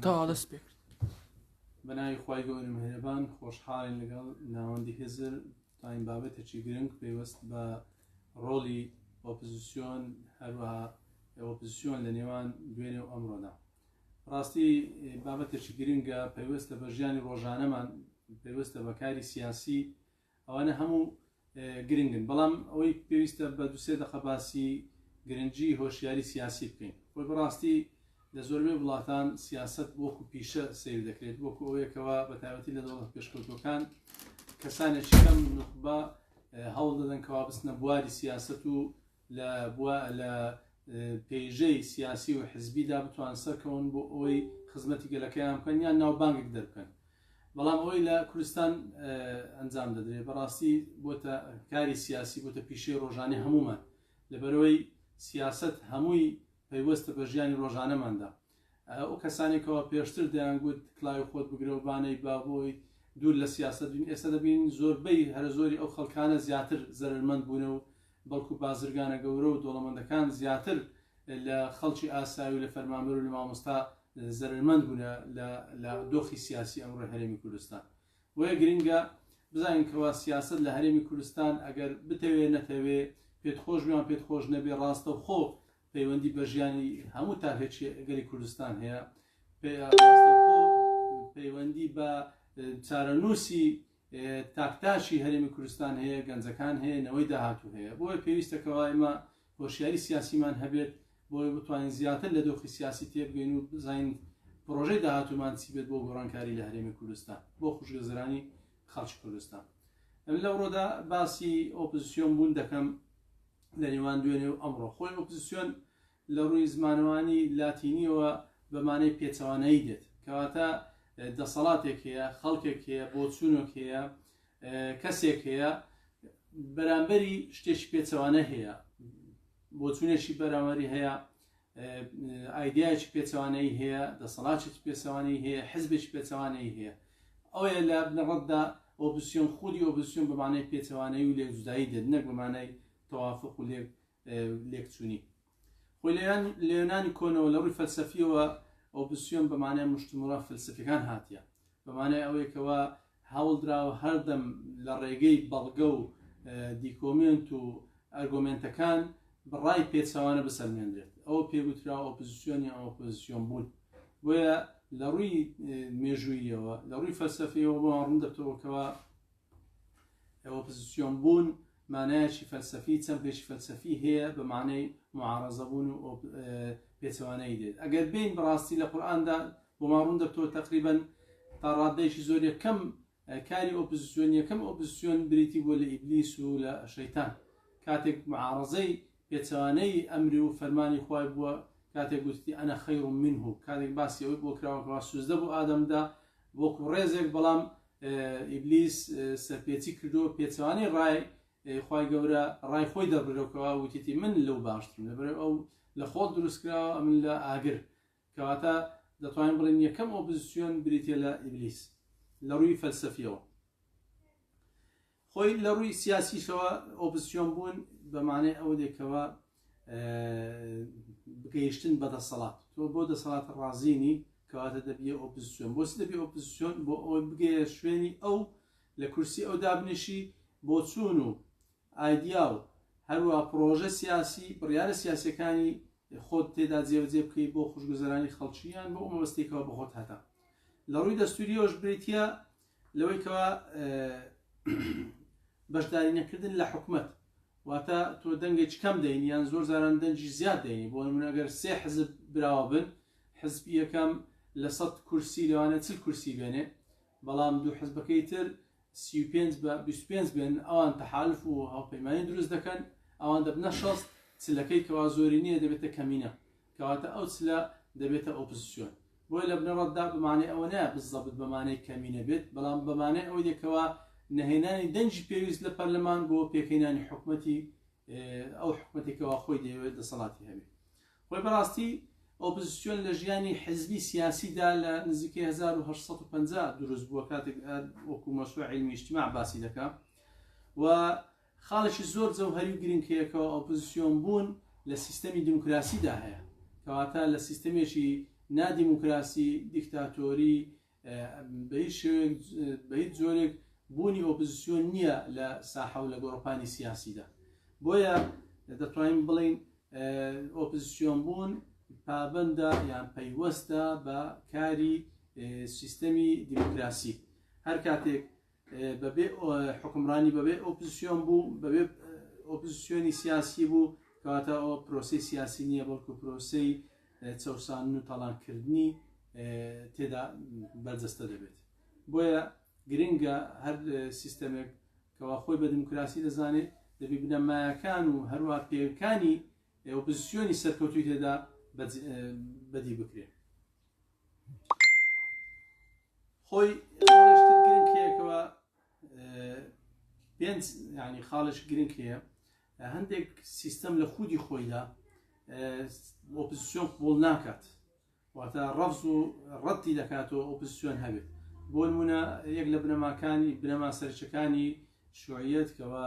تەواو دەست پێ کرد. بە ناوی خوای گەورە میهرەبان خۆشحاڵین لەگەڵ ناوەندی هزر تاین بابەتێکی گرنگ پەیوەست بە ڕۆڵی ئۆپزسیۆن هەروەها ئۆپزسیۆن لە نێوان دوێنێ و ئەمڕۆدا ڕاستی بابەتێکی گرنگە پەیوەستە بە ژیانی ڕۆژانەمان پەیوەستە بە کاری سیاسی ئەوانە هەموو گرنگن بەڵام ئەوەی پێویستە بە دوسێ دەقە باسی گرنگی هۆشیاری سیاسی بکەین خۆی بەڕاستی لە زۆربەی وڵاتان سیاست وەکو پیشە سیر دەکرێت وەکو ئەوەیەکەوە بە تایبەتی لە دەوڵەت پێشکەوتوەکان کەسانێکی کەم نوخبە هەوڵ دەدەن کەوا بچنە بواری سیاست و لە بووە لە پێیژەی سیاسی و حزبیدا بتوان سەرکەون بۆ ئەوەی خزمەتی گەلەکەیان بکەن یان ناوبانگێک دەربکەن بەڵام ئەوەی لە کوردستان ئەنجام دەدرێت بەڕاستی بۆتە کاری سیاسی بۆتە پیشەی ڕۆژانی هەمومان لەبەرەوەی سیاست هەمووی پەیوەستە بە ژیانی ڕۆژانەماندا ئەو کەسانێکەوە پێشتر دەیانگوت کلاوی خۆت بگرە و بانەی با بۆی دوور لە سیاست بین ئێستا دەبین زۆربەی هەرە زۆری ئەو خەڵکانە زیاتر زەرەرمەند بوونە و بەڵکو بازرگانە گەورە و دەوڵەمەندەکان زیاتر لە خەڵکی ئاسایی و لە فەرمانبەر و لە مامۆستا زەرەرمەند بوونە لە دۆخی سیاسی ئەمڕۆی هەرێمی کوردستان. بۆیە گرنگە بزانین کەوا سیاسەت لە هەرێمی کوردستان ئەگەر بتەوێ نەتەوێ پێت خۆش بێ یان پێت خۆش نەبێ ڕاستەوخۆ پەیوەندی بە ژیانی هەموو تاکێکی گەلی کوردستان هەیە ڕاستەوخۆ پەیوەندی بە چارەنووسی تاکتاشی هەرێمی کوردستان هەیە، گەنجەکان هەیە، نەوەی داهاتوو هەیە. بۆیە پێویستە کەوا ئێمە هۆشیاری سیاسیمان هەبێت بۆی بتوانین زیاتر لە دۆخی سیاسی تێبگەین و بزانین پڕۆژەی داهاتوومان چی بێت بۆ گۆڕانکاری لە هەرێمی کوردستان بۆ خوشگەزرانی خەڵکی کوردستان. ئەمن لەوڕۆدا باسی ئۆپزسیۆن بوون دەکەم لە نێوان دوێنێ و ئەمڕۆ. خۆی ئۆپزسیۆن لە ڕووی زمانەوانی لاتینییەوە بە مانای پێچەوانەیی دێت. کەواتە دەسەڵاتێک هەیە، خەڵکێک هەیە، بۆچوونێک هەیە، کەسێک هەیە بەرامبەری شتێکی پێچەوانە هەیە، بۆچوونێکی بەرامبەری هەیە، ئایدیایەکی پێچەوانەیی هەیە، دەسەڵاتێکی پێچەوانەیی هەیە، حزبێکی پێچەوانەیی هەیە. ئەوەیە لە بنەڕەتدا ئۆپزسیۆن، خودی ئۆپزسیۆن بە مانای پێچەوانەیی و لێکجودایی دێت، نەک بە مانای تەوافق و لێک لێکچوونی خۆی لە یۆنانی کۆنەوە لە ڕووی فەلسەفیەوە ئۆپزسیۆن بە مانای مشتومڕە فەلسەفیەکان هاتیە بە مانای ئەوەی کەوا هەوڵدراوە هەردەم لە ڕێگەی بەڵگە و دیکۆمێنت و ئەرگۆمێنتەکان بڕای پێچەوانە بسەلمێنرێت ئەوە پێگوتراوە ئۆپزسیۆن یان ئۆپۆزیسیۆن بوون بۆیە لە ڕووی مێژوویەوە لە ڕووی فەلسەفیەوە بۆمان ڕوون دەبتەوە کەوا ئۆپزسیۆن بوون مانایەکی فەلسەفی چەمکێکی فەلسەفی هەیە بە مانای معارەزە بوون و پێچەوانەیی دێت ئەگەر بین بەڕاستی لە قورئاندا بۆمان ڕوون دەبتەوە تقریبا تا ڕادەیەکی زۆر یەکەم کاری ئۆپزسیۆن یەکەم ئۆپزسیۆن بریتی بووە لە ئیبلیس و لە شەیتان کاتێک معارەزەی پێچەوانەی ئەمری و فەرمانی خوای بووە کاتێک گوتتی أنا خير منه کاتێک باسی ئەوەی بۆ کراوە کەوا سوزدە بۆ ئادەمدا وەکو ڕێزێک بەڵام ئیبلیس سەرپێچی کردووە پێچەوانەی ڕای خوای گەورە ڕای خۆی دەربڕیەوە وتیتی من لەو باشترم لەبەر ئەو لە خۆڵ دروستکراوە ئەمن لە ئاگر کەواتە دەتوانین بڵێن یەکەم ئۆپزسیۆن بریتە لە ئیبلیس لە ڕووی فەلسەفیەوە خۆی لە ڕووی سیاسیشەوە ئۆپزسیۆن بوون بە مانای ئەوە دێکەوە بگەیشتن بە دەسەڵات تۆ بۆ دەسەڵات ڕازینی کەواتە دەبیە ئۆپزسیۆن بۆچی دەبی ئۆپزسیۆن بۆ ئەوەی بگەیە شوێنی ئەو لە کورسی ئەو دابنیشی بۆچوون و ئایدیا و هەروە پرۆژە سیاسی بڕیارە سیاسەکانی خۆت تێدا جێبەجێ بکەیت بۆ خوشگوزەرانی خەڵکییان بۆ ئەو مەبەستێکەوە بە خۆت هەتا لە ڕووی دەستوریەوەش بریتە لەوەی کەوا بەشداری نەکردن لە حکومەت واتە تۆ دەنگێکی کەم دەین یان زۆر جاران دەنگی زیاد دەینی بۆ نمونە ئەگەر سێ حزب براوە بن حزبی یەکەم لە سەد کورسی لەوانە چل کورسی بێنێ بەڵام دوو حزبەکەی تر 35 بە 25 بێن ئەوان تەحالف و هاوپەیمانی دروست دەکەن ئەوان دەبنە 60 چلەکەی کەوا زۆری نییە دەبێتە کەمینە کەواتە ئەو چلە دەبێتە ئۆپزسیۆن. بۆیە لە بنەڕەتدا بە مانای ئەوە نایە بالزەبت بە مانای کەمینە بێت، بەڵام بە مانای ئەوەی دێت کەوا نەهێنانی دەنگی پێویست لە پەرلەمان بۆ پێکهێنانی حکومەتی ئەو حکومەتی کەوا خۆی دەیەوێت دەسەڵاتی هەبێت. خۆی بەڕاستی ئۆپزسیۆن لە ژیانی حزبی سیاسیدا لە نزیکەی 1850 دروست بووە کاتێک وەکو مەشروع علمی اجتماع باسی دەکا و خاڵێکی زۆر جەوهەری و گرنگ هەیە کەوا ئۆپۆزسیۆن بوون لە سیستەمی دیموکراسیدا هەیە، کەواتە لە سیستەمێکی نادیموکراسی، دیکتاتۆری، بە هیچ شێوەیەک بە هیچ جۆرێک بوونی ئۆپزسیۆن نییە لە ساحە و لە گۆڕەپانی سیاسیدا. بۆیە دەتوانین بڵێین ئۆپزسیۆن بوون پابەندە یان پەیوەستە بە کاری سیستەمی دیموکراسی. هەر کاتێک بەبێ حکومڕانی بەبێ ئۆپزسیۆن بوو، بەبێ ئۆپزسیۆنی سیاسی بوو، کەواتە ئەوە پرۆسەی سیاسی نییە، بەڵکو پرۆسەی چەوساندن و تاڵانکردنی تێدا بەرجەستە دەبێت. بۆیە گرنگە هەر سیستەمێک کەوا خۆی بە دیموکراسی دەزانێت دەبی بنەمایەکان و هەروە پێکانی ئۆپزسیۆنی سەرکەوتوی تێدا بەدی بکرێت. خۆی خاڵێشتر گرنگ هەیەکەوە پێنج ینی خاڵش گرنگ هەیە هەندێک سیستەم لە خودی خۆیدا ئۆپزسیۆن قبول ناکات واتە ڕەفز و ڕەتی دەکاتەوە ئۆپزسیۆن هەبێت بۆ نمونە یەک لە بنەماکانی بنەما سەرچەکانی شوعیەت کەوا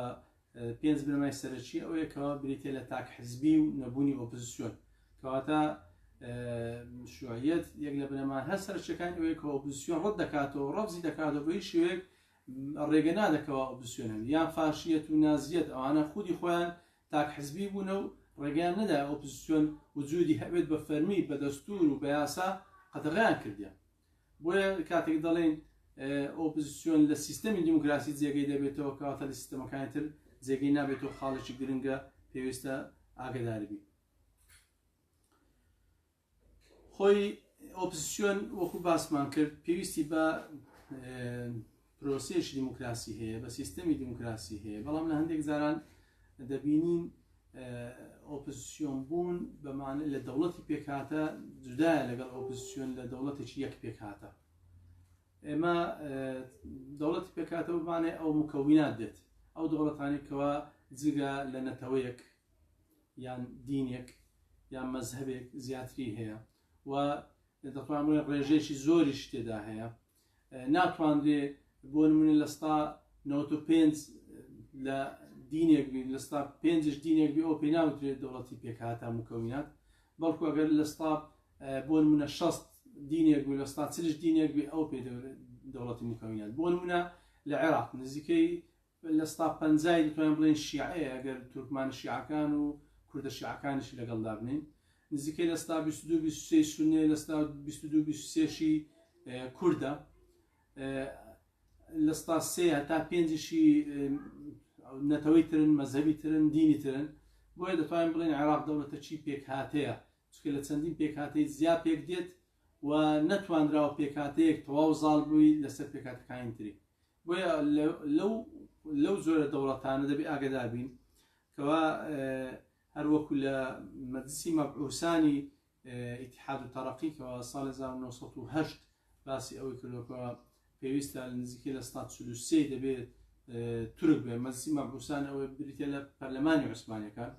پێنج بنەمای سەرەکی ئەوەیە کەوا بریتە لە تاک حزبی و نەبوونی ئۆپزسیۆن کەواتە شوعیەت یەک لە بنەما هەر سەرچەکانی ئەوەیە کە ئۆپزسیۆن ڕەت دەکاتەوە ڕەفزی دەکاتەوە بە هیچ شێوەیەک ڕێگە نادەکەوە ئۆپزسیۆن هەبێت یان فاشیەت و نازیەت ئەوانە خودی خۆیان تاک حزبی بوونە و ڕێگەیان نەدا ئۆپزسیۆن وجودی هەبێت بە فەرمی بە دەستور و بە یاسا قەدەغەیان کردیان بۆیە کاتێک دەڵێین ئۆپزسیۆن لە سیستەمی دیموکراسی جێگەی دەبێتەوە کەواتە لە سیستەمەکانی تر جێگەی نابێتەوە خاڵێکی گرنگە پێویستە ئاگداری بین. خۆی ئۆپزسیۆن وەکو باسمان کرد پێویستی بە پرۆسێش دیموکراسی هەیە بە سیستەمی دیموکراسی هەیە بەڵام لە هەندێک جاران دەبینین ئۆپزسیۆن بوون بەمانە لە دەوڵەتی پێکهاتە جودایە لەگەڵ ئۆپزسیۆن لە دەوڵەتێکی یەک پێکهاتە ئێمە دەوڵەتی پێکهاتە بمانێ ئەو مکەوینات دێت ئەو دەوڵەتانی کەوا جگە لە نەتەوەیەک یان دینێک یان مەزهەبێک زیاتری هەیە و دەتوانم بڵێن ڕێژەیەکی زۆریش تێدا هەیە ناتوانرێ بۆ نمونە لە ستا 95 لە دینێک بی لە ستا پێنجش دینێک بی ئەو پێ ناوترێت دەوڵەتی پێکهاتە مکەوینات بەڵکو ئەگەر لە ستا بۆ نمونە 60 دینێک بی لە ستا چلش دینێک بی ئەو پێ دەوڵەتی مکەوینات بۆ نمونە لە عێراق نزیکەی لە ستا پەنجای دەتوانین بڵێین شیعەیە ئەگەر تورکمانە شیعەکان و کوردە شیعەکانیشی لەگەڵ دابنێین نزیکەی لە ستا 22 23 سوننەیە لە ستا 22 23شی کوردە لە ستا سێ هەتا پێنجشی نەتەوەی ترن مەزهەبی ترن دینی ترن بۆیە دەتوانین بڵێن عێراق دەوڵەتە چی پێکهاتەیە چونکە لە چەندین پێکهاتەی زیا پێک دێت و نەتوانراوە پێکهاتەیەک تەواو زاڵ بووی لەسەر پێکهاتەکانی تری بۆیە لەو لەو جۆرە دەوڵەتانە دەبێ ئاگدار بین کەوا هەروەکو لە مەجلسی مەبعوسانی ئیتحاد و تەرەقی کەوا ساڵ 1970 باسی ئەوەی کردوەکەوە پێویستە نزیکەی لە ستا 43 دەبێت تورک بێ مەجلسی مەبعوسان ئەوە بریتە لە پەرلەمانی عوسمانەکان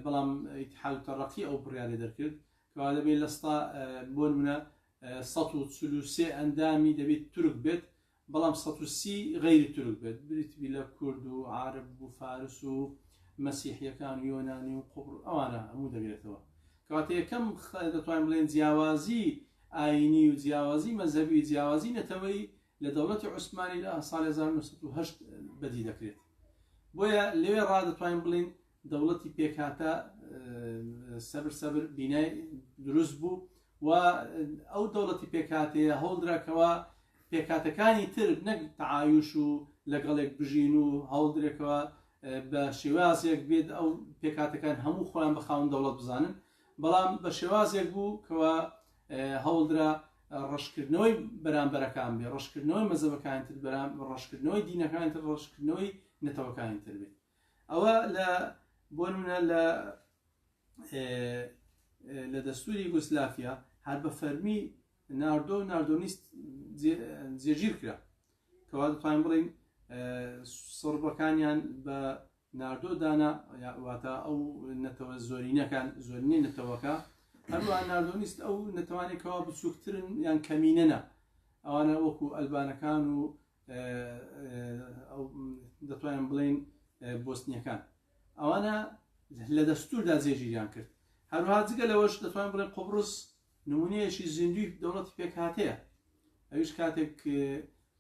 بەڵام ئیتحاد و تەرەقی ئەو بڕیاری دەرکرد کەوا دەبێت لە ستا بۆ نمونە 143 ئەندامی دەبێت تورک بێت بەڵام 130 غەیری تورک بێت بریتی بی لە کورد و عارەب و فارس و مەسیحیەکان و یۆنانی و قوبڕ ئەوانە هەموو دەگرێتەوە کەواتە یەکەم دەتوانین بڵێن جیاوازی ئاینی و جیاوازی مەزهەبی و جیاوازی نەتەوەیی لە دەوڵەتی عوسمانی لە ساڵی 1970 بەدی دەکرێت بۆیە لەوێ ڕا دەتوانین بڵێین دەوڵەتی پێکهاتە سەبر سەبر بینای دروست بوو و ئەو دەوڵەتی پێکهاتەیە هەوڵدرا کەوا پێکهاتەکانی تر نەک تەعایوش و لەگەڵێک بژین و هەوڵدرێکەوە بە شێوازێک بێت ئەو پێکهاتەکان هەموو خۆیان بە خاوەن دەوڵەت بزانن بەڵام بە شێوازێک بوو کەوا هەوڵدرا ڕەشکردنەوەی بەرامبەرەکان بێ ڕەشکردنەوەی مەزەبەکانی تر بەرام ڕەشکردنەوەی دینەکانی تر ڕەشکردنەوەی نەتەوەکانی تر بێت ئەوە لە بۆ نمونە لە لە دەستوری یوگۆسلافیا هەر بە فەرمی ناردۆ و ناردۆنیست جێگیر کرا کەوا دەتوانین بڵین سڕبەکانیان بە ناردۆ دانا واتە ئەو نەتەوە زۆرینەکان زۆرینەی نەتەوەکە هەروە ناردۆنیست ئەو نەتەوانێک کەوا بچووکترن یان کەمینەنە ئەوانە وەکو ئەلبانەکان و دەتوانین بڵین بۆسنیەکان ئەوانە لە دەستوردا جێگیریان کرد هەروها جگە لەوەش دەتوانین بڵێن قوبرس نمونەیەکی زیندوی دەوڵەتی پێکهاتەیە، ئەویش کاتێک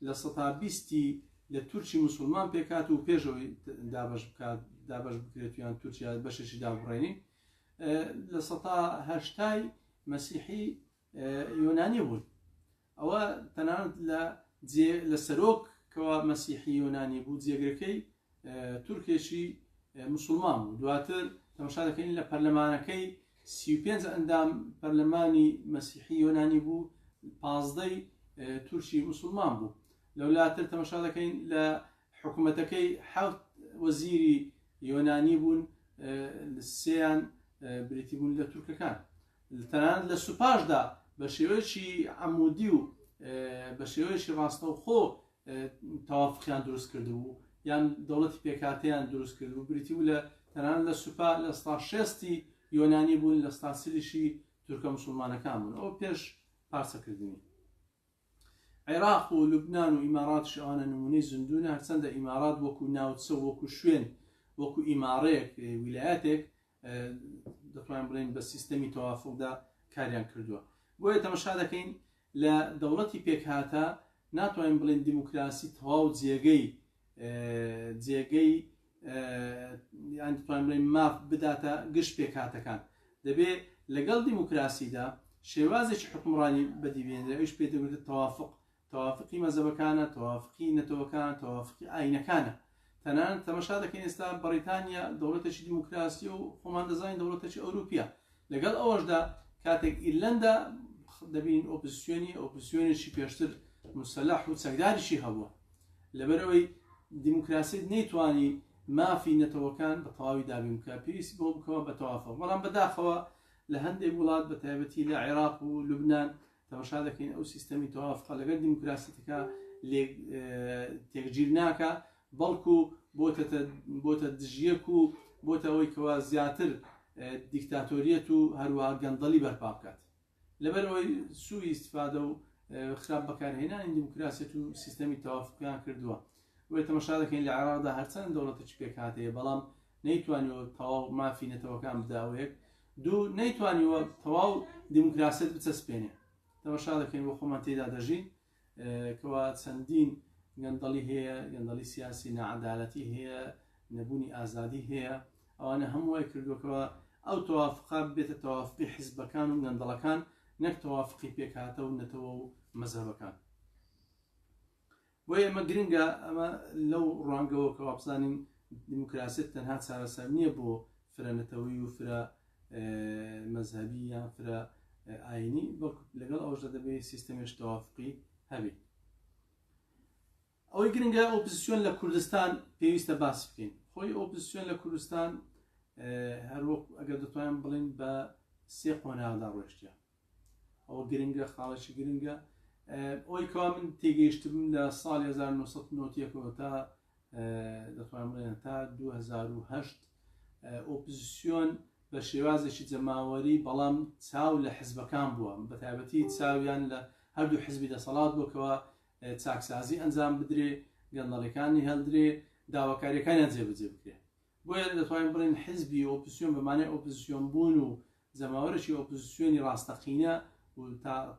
20%ی لە تورکی موسڵمان پێکهات و پێش ئەوەی دابەش بکات دابەش بکرێت یان تورکیا بەشێکی دابڕێنین 80%ی مەسیحی یۆنانی بوون. ئەوە تەنانەت لە جێ لە سەرۆک کەوا مەسیحی یۆنانی بوو جێگرەکەی تورکێکی مسلمان بوو. دواتر تەماشا دەکەین لە پەرلەمانەکەی 35 ئەندام پەرلەمانی مەسیحی یۆنانی بوو، 15ی تورکی مسلمان بوو. لەولاتر تەماشا دەکەین لە حکوومەتەکەی حەوت وەزیری یۆنانی بوون، سێیان بریتی بوون لە تورکەکان. تەنانەت لە سوپاشدا بە شێوەیەکی عەمودی و بە شێوەیەکی ڕاستەوخۆ تەوافقیان دروست کردبوو یان دەوڵەتی پێکهاتەیان دروست کردبوو، بریتی بوو لە تەنانەت لە سوپا 60%ی یۆنانی بوون، 40%یشی تورکە مسوڵمانەکان بوون. ئەوە پێش پارچەکردنی عێراق و لوبنان و ئیماراتیش ئەوانە نمونەی زیندوونە، هەرچەندە ئیمارات وەکو ناوچە و وەکو شوێن وەکو ئیمارەیەک ویلایەتێک دەتوانین بڵێین بە سیستەمی تەوافقدا کاریان کردووە. بۆیە تەمەشا دەکەین لە دەوڵەتی پێکهاتە ناتوانین بڵێین دیموکراسی تەواو جێگەی جێگەی یان دەتوانین بڵێین ماف بداتە گشت پێکهاتەکان. دەبێ لەگەڵ دیموکراسیدا شێوازێکی حکومڕانی بەدی بێنرێ، ئەویش پێی دەگوترێت تەوافق. تەوافقی مەزەبەکانە، تەوافقی نەتەوەکان، تەوافقی ئاینەکانە. تەنانەت تەمەشا دەکەین ئێستا بەڕیتانیا دەوڵەتێکی دیموکراسیە و خۆمان دەزانین دەوڵەتێکی ئەوروپیە. لەگەڵ ئەوەشدا کاتێک ئیرلەندا دەبینین ئۆپزسیۆنی ئۆپزسیۆنێکی پێشتر مسەلەح و چەکداریشی هەبووە. لەبەرئەوەی دیموکراسیت نەیتوانی مافی نەتەوەکان بە تەواوی دابین بکات، پێویستی بەوە بکەوە بە تەوافق. بەڵام بەداخەوە لە هەندێک وڵات بە تایبەتی لە عێراق و لوبنان تەماشا دەکەین ئەو سیستەمی تەوافقە لەگەر دیموکراسیتەکە تێکگیر ناکە، بەڵکو بۆتە دژیەک و بۆتە ئەوەی کەوا زیاتر دیکتاتۆریەت و هەروەها گەندەڵی بەرپا بکات. لەبەر ئەوەی سوئی ئیستفادە و خراپ بەکارهێنانی دیموکراسیەت و سیستەمی تەوافقیان کردووە. بۆیە تەماشا دەکەین لە عێراقدا هەرچەند دەوڵەتێکی پێکهاتەیە بەڵام نەیتوانیوە تەواو مافی نەتەوەکان بدا، ئەوە یەک. دوو، نەیتوانیوە تەواو دیموکراسیەت بچەسپێنێ. تەماشا دەکەین بۆ خۆمان تێدا دەژین کەوا چەندین گەندەڵی هەیە، گەندەڵی سیاسی، ناعەدالەتی هەیە، نەبوونی ئازادی هەیە. ئەوانە هەموو وای کردووە کەوا ئەو تەوافقە ببێتە تەوافقی حیزبەکان و گەندەڵەکان نەک تەوافقی پێکهاتە و نەتەوە و مەزهەبەکان. بۆیە ئەمە گرنگە، ئەمە لەو ڕوانگەوە کە وابزانین دیموکراسیەت تەنها چارەسەر نییە بۆ فرە نەتەوەی و فرە مەزهەبی یان فرە ئاینی، بەڵکو لەگەڵ ئەوەشدا دەبێت سیستەمێش تەوافقی هەبێت. ئەوەی گرنگە ئۆپزسیۆن لە کوردستان پێویستە باس بکەین. خۆی ئۆپزسیۆن لە کوردستان هەروەک ئەگەر دەتوانین بڵێین بە سێ قۆناغدا ڕۆیشتە. ئەوە گرنگە، خاڵێکی گرنگە. ئەوەی کەوا من تێگەیشتم لە ساڵی 1990ەوە تا دەتوانم بڵێن تا 2008 ئۆپزسیۆن بە شێوازێکی جەماوەری بەڵام چاو لە حزبەکان بووە، بە تایبەتی چاویان لە هەردوو حزبی دەسەڵات بووە کەوا چاکسازی ئەنجام بدرێ، گەندەڵیەکانی هەڵدرێ، داواکاریەکانیان جێبەجێ بکرێ. بۆیە دەتوانین بڵێین حزبی ئۆپزسیۆن بە مانای ئۆپزسیۆن بوون و جەماوەرێکی ئۆپزسیۆنی ڕاستەقینە و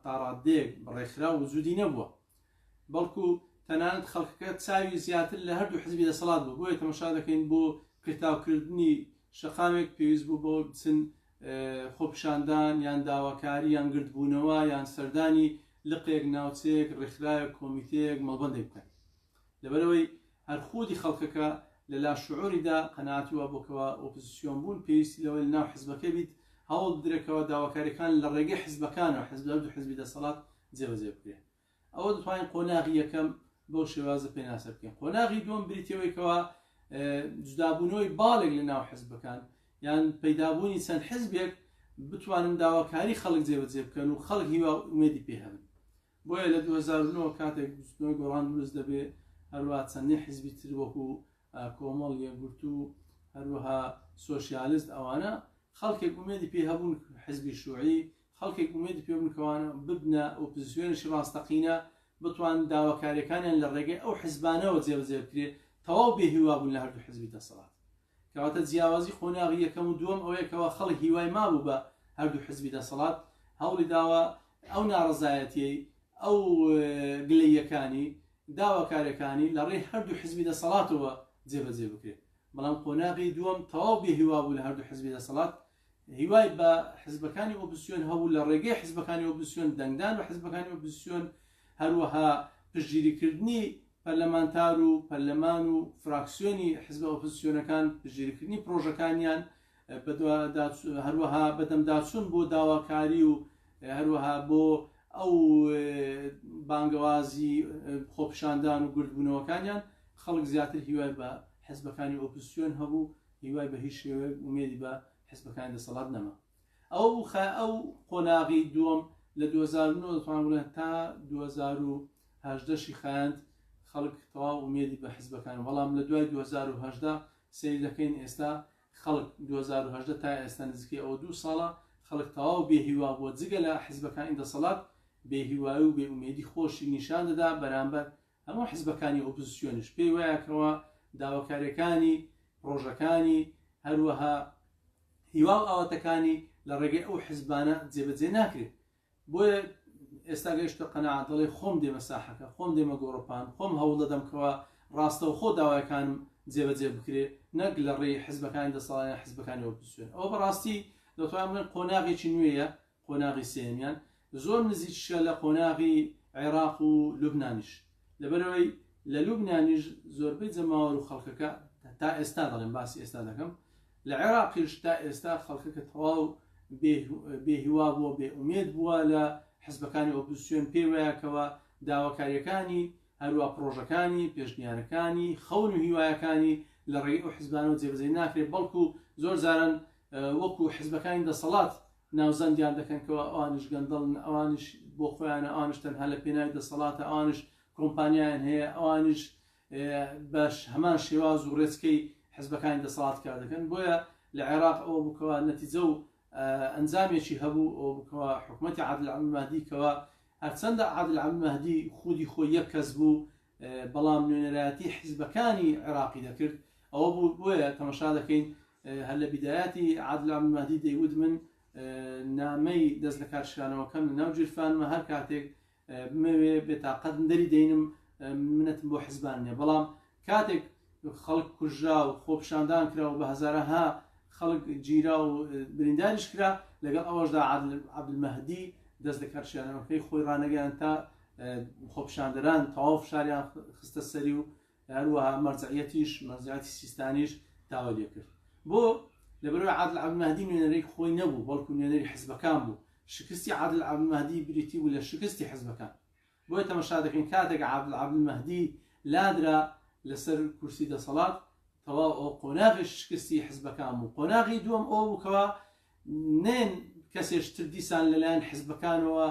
تا ڕاددەیەک ڕێکخراو وجودی نەبووە، بەڵکو تەنانەت خەڵکەکە چاوی زیاتر لە هەردوو حزبی دەسەڵات بوو. بۆیە تەمەشا دەکەین بۆ قیرتاوکردنی شەقامێک پێویست بوو بۆ بچن خۆپیشاندان یان داواکاری یان گردبوونەوە یان سەردانی لقێک، ناوچەیەک، ڕێکخراوێک، کۆمیتەیەک، مەڵبەندێک بکەن. لەبەرئەوەی هەر خودی خەڵکەکە لە لاشعوریدا قەناعەتی وا بووە کەوا ئۆپزسیۆن بوون پێویستی لەوەی لەناو حزبەکە بیت، هەوڵ بدرێت کەوا داواکاریەکان لە ڕێگەی حزبەکانەوە، حزب هەردوو حزبی دەسەڵات، جێبەجێ بکرێت. ئەوە دەتوانین قۆناغی یەکەم بەو شێوازە پێناسە بکەین. قۆناغی دووەم بریتیە لەوەی کەوا جودابوونەوەی باڵێک لە ناو حزبەکان یان پەیدابوونی چەند حزبێک بتوانن داواکاری خەڵک جێبەجێ بکەن و خەڵک هیوا و ئومێدی پێ هەبن. بۆیە لە 2009 کاتێک بزوتنەوەی گۆڕان دروست دەبێ، هەروەها چەندین حزبی تر وەکو کۆمەڵ، یەکگرتوو، هەروەها سۆشیالست ئەوانە خەڵکێک ئومێدی پێ هەبوون، حزبی شوعی خەڵکێک ئومێدی پێ بوون کەوانە ببنە ئۆپزسیۆنێکی ڕاستەقینە، بتوانن داواکاریەکانیان لە ڕێگەی ئەو حزبانەوە جێبەجێ بکرێ، تەواو بێ هیوا بوون لە هەردوو حزبی دەسەڵات. کەواتە جیاوازی قۆناغی یەکەم و دووەم ئەوەیە کەوا خەڵک هیوای مابوو بە هەردوو حزبی دەسەڵات، هەوڵی داوە ئەو ناڕەزایەتیەی ئەو گلەییەکانی داواکاریەکانی لە ڕێی هەردوو حزبی دەسەڵاتەوە جێبەجێ بکرێت بەڵام قۆناغی دووەم تەواو بێ هیوا بوو لە هەردوو حزبی دەسەڵات هیوای بە حزبەکانی ئۆپزسیۆن هەبوو لە ڕێگەی حزبەکانی ئۆپزسیۆن دەنگدان بە حزبەکانی ئۆپزسیۆن هەروەها پشتگیریکردنی پەرلەمانتار و پەرلەمان و فراکسیۆنی حزبە ئۆپزسیۆنەکان پشتگیریکردنی پرۆژەکانیان هەروەها بەدەمداچوون بۆ داواکاری و هەروەها بۆ ئەو بانگەوازی خۆپیشاندان و گردبوونەوەکانیان خەڵک زیاتر هیوای بە حزبەکانی ئۆپزسیۆن هەبوو هیوای بە هیچ شێوەیەک ئومێدی بە حزبەکانی دەسەڵات نەما. ئەوە بوو خە ئەو قۆناغی دووەم لە 2009 دەتوانم بڵێن تا 2018 شی خایاند خەڵک تەواو ئومێدی بە حزبەکان بەڵام لە دوای 2018 سەیر دەکەین ئێستا خەڵک 2018 تا ئێستا نزیکەی ئەوە دوو ساڵە خەڵک تەواو بێ هیوا بووە جگە لە حزبەکانی دەسەڵات بێ هیوایی و بێ ئومێدی خۆشی نیشان دەدا بەرامبەر هەموو حزبەکانی ئۆپزسیۆنیش پێی وایە کەوا داواکاریەکانی، پڕۆژەکانی، هەروەها هیوا و ئاواتەکانی لە ڕێگەی ئەو حزبانە جێبەجێ ناکرێت. بۆیە ئێستا گەیشتە قەناعەت دەڵێ خۆم دێمە ساحەکە، خۆم دێمە گۆڕەپان، خۆم هەوڵ دەدەم کەوا ڕاستەوخۆ داواکانم جێبەجێ بکرێ نەک لە ڕێی حزبەکانی دەسەڵات یان حزبەکانی ئۆپزسیۆن. ئەوە بەڕاستی دەتوانم بڵێم قۆناغێکی نوێیە قۆناغی سێیەمیان زۆر نزیکیشە لە قۆناغی عێراق و لوبنانیش لەبەرئەوەی لە لوبنانیش زۆربەی جەماوەر و خەڵکەکە تا ئێستا دەڵێم باسی ئێستا دەکەم لە عێراقیش تا ئێستا خەڵکەکە تەواو بێهیوا بووە بێ ئومێد بووە لە حزبەکانی ئۆپزسیۆن پێی وایەکەوە داواکاریەکانی هەروە پرۆژەکانی پێشنیارەکانی خەون و هیوایەکانی لە ڕێی ئەو حزبانەوە جێبەجێ ناکرێت بەڵکو زۆر جاران وەکو حزبەکانی دەسەڵات ناوزەندیان دەکەن کەوا ئەوانیش گەندەڵن، ئەوانیش بۆ خۆیانە، ئەوانیش تەنها لە پێناوی دەسەڵاتە، ئەوانیش کۆمپانیایان هەیە، ئەوانیش بە هەمان شێواز و ڕێچکەی حزبەکانی دەسەڵات کار دەکەن. بۆیە لە عێراق ئەوە بوو کەوا نەتیجە و ئەنجامێکی هەبوو، ئەوە بوو کەوا حکومەتی عادل عەبدولمەهدی کەوا هەرچەندە عادل عەبدولمەهدی خودی خۆی یەک کەس بوو، بەڵام نوێنەرایەتی حیزبەکانی عێراقی دەکرد ئەوە بوو بۆیە تەمەشا دەکەین هەر لە بیدایەتی عادل عەبدولمەهدی دەیوت من نامەی دەست لە کارکشانەوەکەم لە ناو جیرفانمە هەر کاتێک بمەوێ بێتاقەتم دەری دەینم منەتم بۆ حزبان نییە بەڵام کاتێک خەڵک کوژرا و خۆپیشاندان کرا و بە هەزارەها خەڵک گیرا و برینداریش کرا، لەگەڵ ئەوەشدا عادل عەبدولمەهدی دەست لە کارکشانەوەکەی خۆی ڕانەگەیاند تا خۆپیشاندەران تەواو فشاریان خستە سەری و هەروەها مەرجعیەتیش مەرجعیەتی سیستانیش داوای لێکرد. بۆ؟ لەبەرئەوەی عادل عەبدولمەهدی نوێنەری خۆی نەبوو، بەڵکو نوێنەری حزبەکان بوو. شکستی عادل عەبدولمەهدی بریتی بوو لە شکستی حزبەکان. بۆیە تەمەشا دەکەین کاتێک عادل عەبدولمەهدی لادرا لەسەر کورسی دەسەڵات تەواو ئەوە قۆناغی شکستی حزبەکان بوو قۆناغی دووەم ئەوە بوو کەوا نێن کەسێش تر دیسان لەلایەن حزبەکانەوە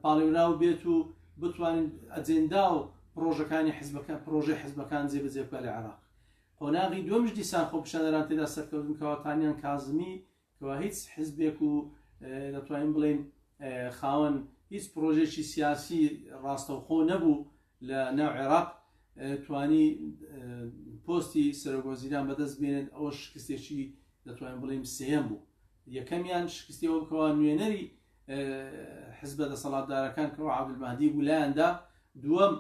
پاڵێوراو بێت و بتوانین ئەجێندا و پرۆژەکانی حزبەکان پرۆژەی حزبەکان جێبەجێ بکات لە عێراق قۆناغی دووەمیش دیسان خۆپیشاندەران تێدا سەرکەوتن کەوا تانیان کازمی کەوا هیچ حزبێک و دەتوانین بڵێین خاوەن هیچ پرۆژێکی سیاسی ڕاستەوخۆ نەبوو لە ناو عێراق توانی پۆستی سەرۆک وەزیران بەدەست بێنێت ئەوە شکستێکی دەتوانین بڵێین سێیەم بوو یەکەمیان شکستیەوە بکەوە نوێنەری حزبە دەسەڵاتدارەکان کەەوە عەبدولمەهدی بوو لایەندا دووەم